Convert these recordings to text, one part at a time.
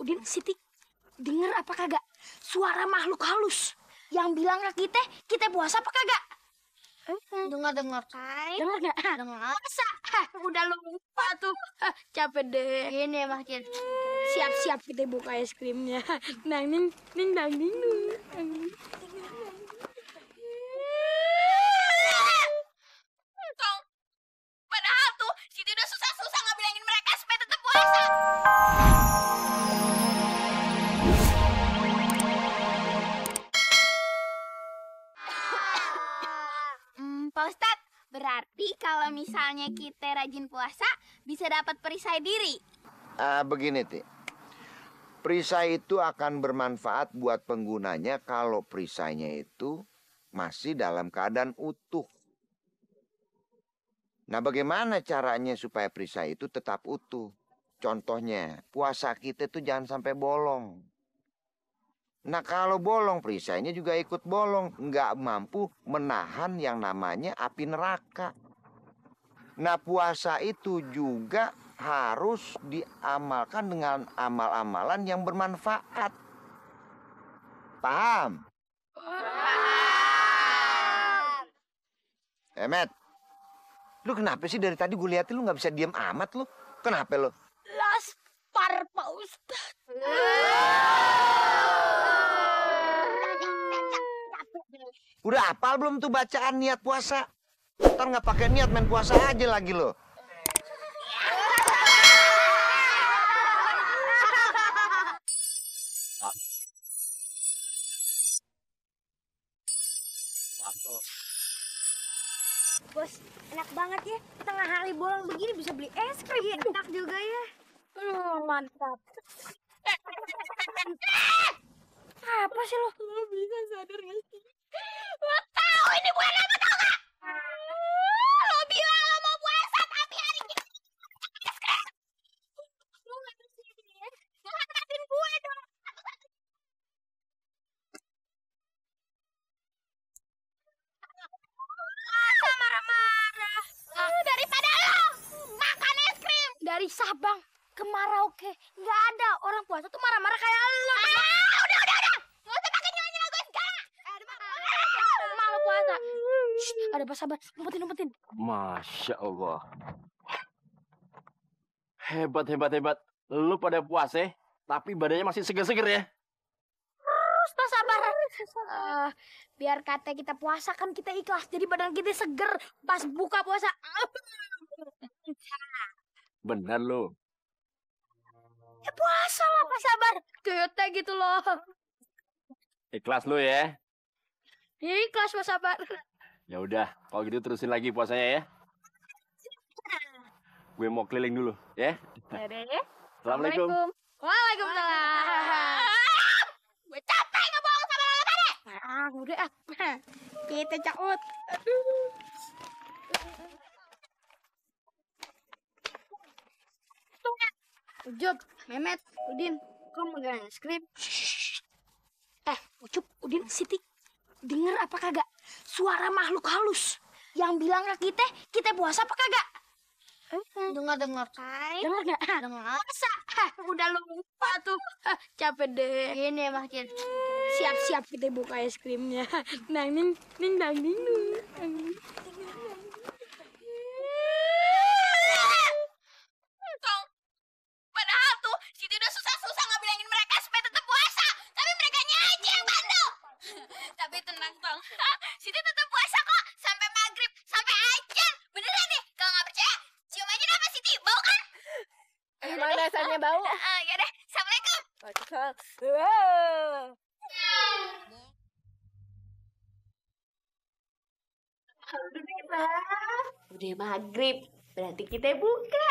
Udin, Siti, denger apa kagak? Suara makhluk halus yang bilang ke kita puasa apa kagak? Dengar kai. Dengar nggak? Dengar. Masa? Udah lupa tuh. Capek deh. Ini makin. Siap-siap kita buka es krimnya. Nang ning ning dang ding ding. Tong. Padahal tuh Siti udah susah-susah ngebilangin mereka supaya tetap puasa. Pak Ustadz, berarti kalau misalnya kita rajin puasa bisa dapat perisai diri. Begini, Ti. Perisai itu akan bermanfaat buat penggunanya kalau perisainya itu masih dalam keadaan utuh. Nah, bagaimana caranya supaya perisai itu tetap utuh? Contohnya, puasa kita itu jangan sampai bolong. Nah, kalau bolong, perisainya juga ikut bolong. Nggak mampu menahan yang namanya api neraka. Nah, puasa itu juga harus diamalkan dengan amal-amalan yang bermanfaat. Paham? Matt, lu kenapa sih dari tadi gue liatin lu nggak bisa diam amat lu? Kenapa lu? Laspar, Pak Ustadz. Udah hafal belum tuh bacaan niat puasa? Ntar nggak pakai niat main puasa aja lagi lo. Bos, enak banget ya. Tengah hari bolong begini bisa beli es krim. Enak juga ya. Mantap. Apa sih lo? Lo bisa sadar gak sih? Lo tahu ini bulan apa tau gak? Lo bilang lo mau puasa tapi hari ini es krim. Lo gak kesini ya? Jangan ngatasin gue dong. Masa marah-marah? Daripada lo makan es krim. Dari Sabang ke Merauke nggak ada orang puasa tuh marah-marah kayak lo. Udah. Gak usah pakai nyala-nyala gue segala. Malu puasa. Shh, ada Pak Sabar. Umpetin. Masya Allah. Hebat. Lu pada puasa, tapi badannya masih seger-seger ya? Terus Pak Sabar. Biar kata kita puasa kan kita ikhlas. Jadi badan kita seger pas buka puasa. Bener lu. Ya puasa lah Pak Sabar. Kete gitu loh. Ikhlas lu ya? Ikhlas Pak Sabar. Ya udah, kalau gitu terusin lagi puasanya ya. Gue mau keliling dulu, ya. Assalamualaikum. Waalaikumsalam. Gue capek ngebohong sama lo pada. Udah kita caut. Aduh. Ucup, Memet, Udin, kau megang es krim? Ucup, Udin, Siti, denger apa kagak? Suara makhluk halus yang bilang ke kita puasa apa kagak? Dengar kai. Dengar nggak? Dengar. Masa? Udah lupa tuh. Capek deh. Ini makin. Siap-siap kita buka es krimnya. Nang ning dang ding ding. Tong. Padahal tuh Siti udah susah-susah ngebilangin mereka supaya tetap puasa, tapi merekanya aja yang bandel. Tapi tenang, Tong. Siti tetap puasa kok sampai maghrib, sampai azan. Beneran deh. Kalau nggak percaya, cium aja apa Siti? Bau kan? Mana rasanya bau? Ya deh. Assalamualaikum. Udah maghrib, berarti kita buka.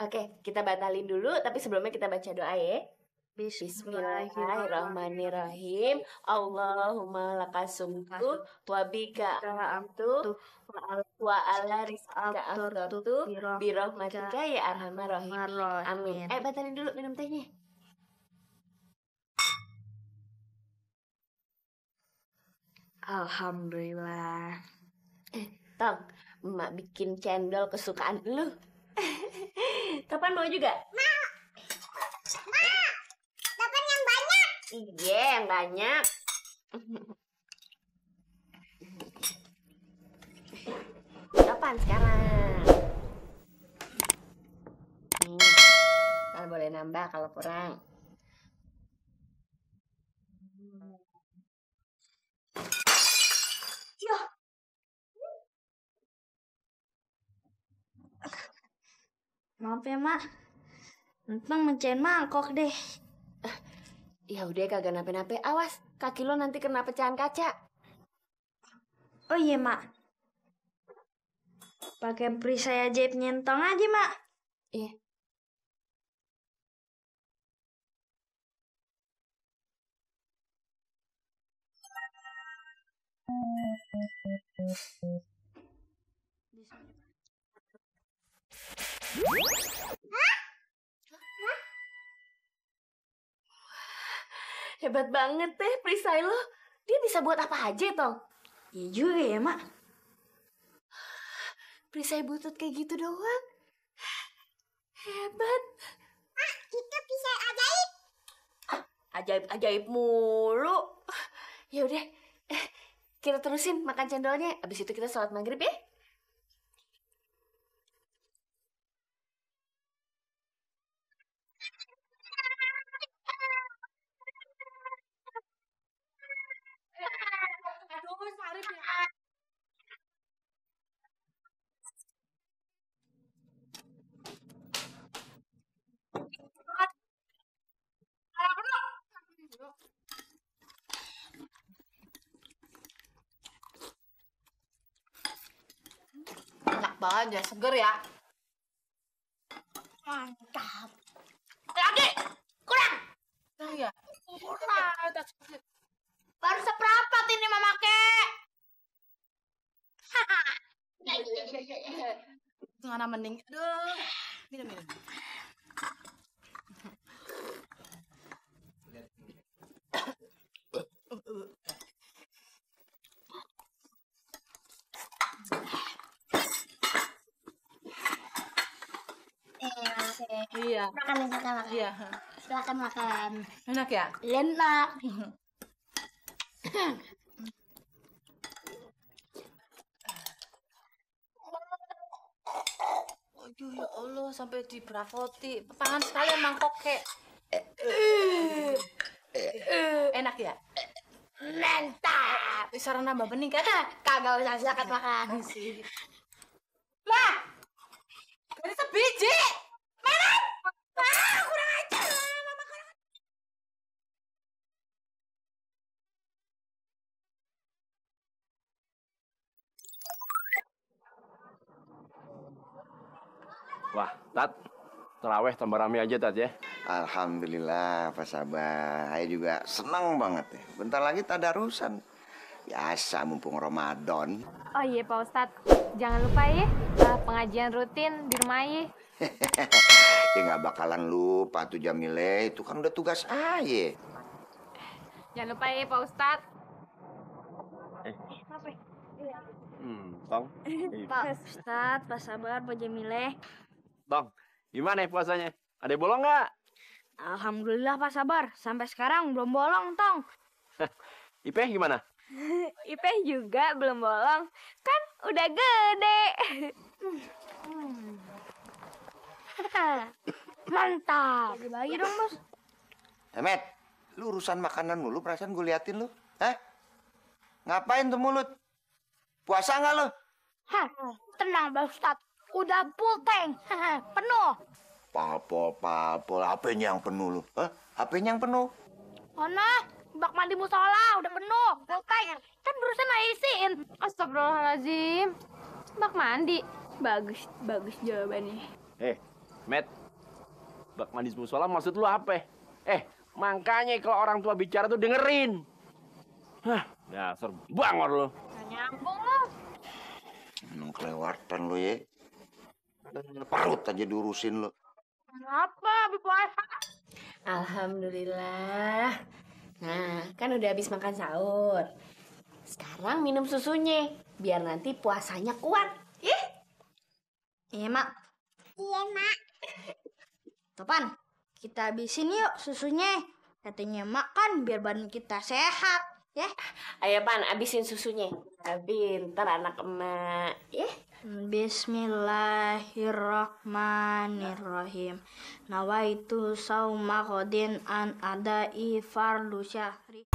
Oke, kita batalin dulu, tapi sebelumnya kita baca doa ya. Bismillahirrahmanirrahim. Allahumma lakasumtu wa bika amtu wa ala rizqika afdatu birahmatika ya arhamar rahim. Amin. Batalin dulu minum tehnya. Alhamdulillah. Tong, Emak bikin cendol kesukaan lu. Kapan mau juga? Iya, yang banyak. Kapan sekarang? Nih, kalau boleh nambah kalau kurang. Maaf ya, Mak. Entang mencahin mangkok deh. Ya udah kagak nape-nape. Awas, kaki lo nanti kena pecahan kaca. Oh iya, Mak. Pakai perisai ajaib nyentong aja, Mak. Iya. Hebat banget deh perisai lo. Dia bisa buat apa aja, Tong? Iya juga ya, Mak. Perisai butut kayak gitu doang. Hebat. Itu bisa ajaib. Ajaib-ajaib mulu. Ya udah, kita terusin makan cendolnya. Abis itu kita sholat maghrib ya. Enak banget ya, seger ya. Mantap. Lagi, kurang. Ya. Baru seperempat ini mama kek. Ngana mending. Aduh. Minum. Iya. Makan, silakan makan. Iya. Silakan makan. Enak ya? Enak. Aduh ya Allah, sampai diperakoti. Pangan sekalian mangkok kek. Enak ya? Mantap. Sarana nambah bening kan? Kagak usah, silakan makan. Lah! Dari sebiji! Wah, Tat. Terawih tambah rame aja, Tat ya. Alhamdulillah, Pak Sabar. Saya juga senang banget ya. Bentar lagi tadarusan. Biasa mumpung Ramadan. Oh iya Pak Ustadz, jangan lupa ya pengajian rutin di rumah ya. Ya nggak bakalan lupa tuh Jamile. Itu kan udah tugas ayah. Jangan lupa ya Pak Ustadz. Tong. Pak Ustadz, Pak Sabar, Pak Jamile. Tong, gimana puasanya? Ada bolong nggak? Alhamdulillah Pak Sabar, sampai sekarang belum bolong, Tong. Ipeh gimana? Ipeh juga belum bolong, kan udah gede. Mantap. Bagi-bagi dong, Bos. Met, lu urusan makanan mulu, perasaan gue liatin lu. Hah? Ngapain tuh mulut? Puasa nggak lu? Hah, tenang Pak Ustadz. Udah full tank. Penuh. Papol, HP-nya yang penuh lu. Hah? HP-nya yang penuh. Mana? Bak mandi musola udah penuh. Full tank. Kan barusan isiin. Astagfirullahaladzim. Bak mandi. Bagus jawabannya. Met. Bak mandi musola maksud lu apa? Makanya kalau orang tua bicara tuh dengerin. Hah, dasar bangor lu. Gak nyambung lo. Emang kelewatan lu ya. Parut aja diurusin lu. Kenapa? Habis puasa. Alhamdulillah. Nah, kan udah habis makan sahur. Sekarang minum susunya, biar nanti puasanya kuat. Iya, Mak. Iya, Mak. Topan, kita habisin yuk susunya. Katanya makan biar badan kita sehat, ya. Ayo Pan, abisin susunya. Pintar anak emak, ya. Bismillahirrahmanirrahim. Nawaitu sauma qadin an adai fardu syahri.